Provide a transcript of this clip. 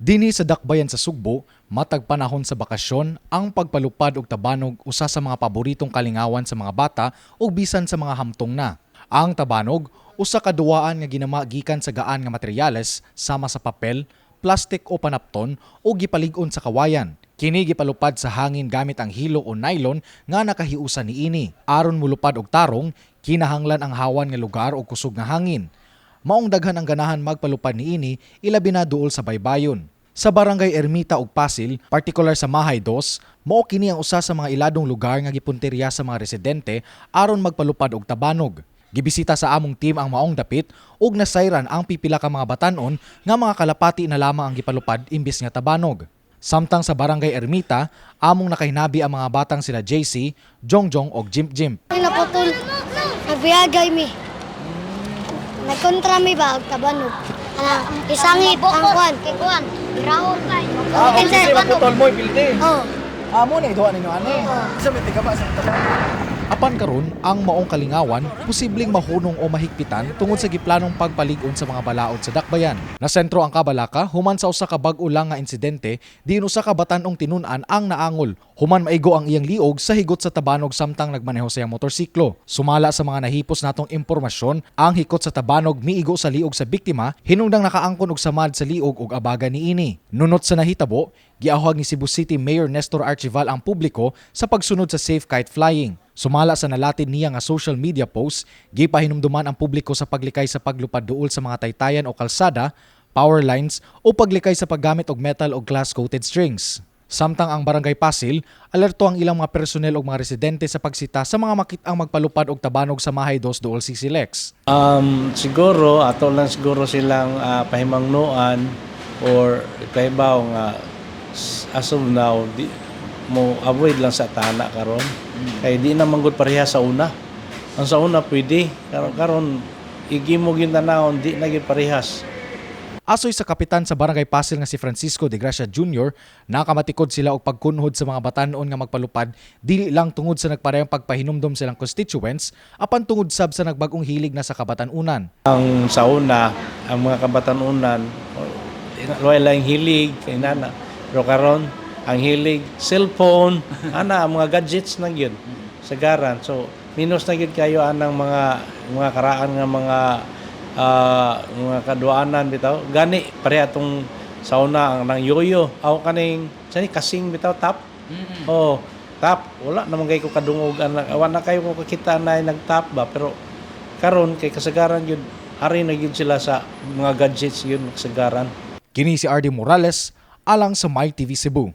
Dinhi sa dakbayan sa Sugbo, matag panahon sa bakasyon, ang pagpalupad og tabanog usa sa mga paboritong kalingawan sa mga bata ug bisan sa mga hamtong na. Ang tabanog, usa ka duwaan nga ginama gikan sa gaan nga materyales sama sa papel, plastik o panapton o gipalig-on sa kawayan. Kini gipalupad sa hangin gamit ang hilo o nylon nga nakahiusa niini. Aron mulupad og tarong, kinahanglan ang hawan nga lugar o kusog nga hangin. Maong daghan ang ganahan magpalupad niini, ilabi na duol sa baybayon. Sa Barangay Ermita ug Pasil, partikular sa Mahay Dos, mao kini ang usa sa mga iladong lugar nga gipuntirya sa mga residente aron magpalupad og tabanog. Gibisita sa among team ang maong dapit ug nasayran ang pipila ka mga batanon nga mga kalapati na lamang ang gipalupad imbis nga tabanog. Samtang sa Barangay Ermita, among nakahinabi ang mga batang sila JC, Jongjong ug Jimp Jimp. Ang naputol, nagbiyagay mi. Nagkontra mi ba og tabanog. Ana, isangit ang kuan, kay kuan, birahon. Ah, okay, maputol mo, ibilde. Oh. Amo na iduha ninyo ani. Sa may tiga ba sa Apan karon, ang maong kalingawan posibleng mahunong o mahigpitan tungod sa giplanong pagpalig-on sa mga balaod sa dakbayan. Nasentro ang kabalaka human sa usa ka bag-o lang nga insidente diin usa ka batan-ong tinun-an ang naangol human maigo ang iyang liog sa higot sa tabanog samtang nagmaneho sa iyang motorsiklo. Sumala sa mga nahipos natong impormasyon, ang hikot sa tabanog miigo sa liog sa biktima hinungdang nakaangkon og samad sa liog ug abaga niini. Nunot sa nahitabo, giahwag ni Cebu City Mayor Nestor Archival ang publiko sa pagsunod sa safe kite flying. Sumala sa nalatid niya nga social media post, gipahinumduman ang publiko sa paglikay sa paglupad duol sa mga taytayan o kalsada, power lines o paglikay sa paggamit og metal o glass-coated strings. Samtang ang Barangay Pasil, alerto ang ilang mga personnel ug mga residente sa pagsita sa mga makit-ang magpalupad og tabanog sa Mahay Dos duol CCLEX. Siguro, ato lang siguro silang pahimangnuan or ipahibaw nga as of now, di, mo avoid lang sa tana karon. Kay di na manggod pareha sa una. Ang sa una pwede, karon karon igi mo gyud tanawon di na gyud parehas. Asoy sa kapitan sa Barangay Pasil nga si Francisco de Gracia Jr., nakamatikod sila og pagkunhod sa mga batan-on nga magpalupad dili lang tungod sa nagparehong pagpahinumdom silang constituents apan tungod sab sa nagbag-ong hilig na sa kabatan-unan. Ang sa una, ang mga kabatanunan, wala lang hilig, kay nana. Pero karon, ang hilig, cellphone, ana, ang mga gadgets na gyud sagaran. So, minus na gyud kayo anang mga karaan nga mga kaduanan bitaw. Gani pareha atong sa una ang nang yoyo, aw kaning sani kasing bitaw top. Oh, top. Wala naman kay ko kadungog anak. Wala na kayo ko kakita na nag-top ba, pero karon kay kasagaran yun hari na gyud sila sa mga gadgets yun kasagaran. Kini si RD Morales alang sa My TV Cebu.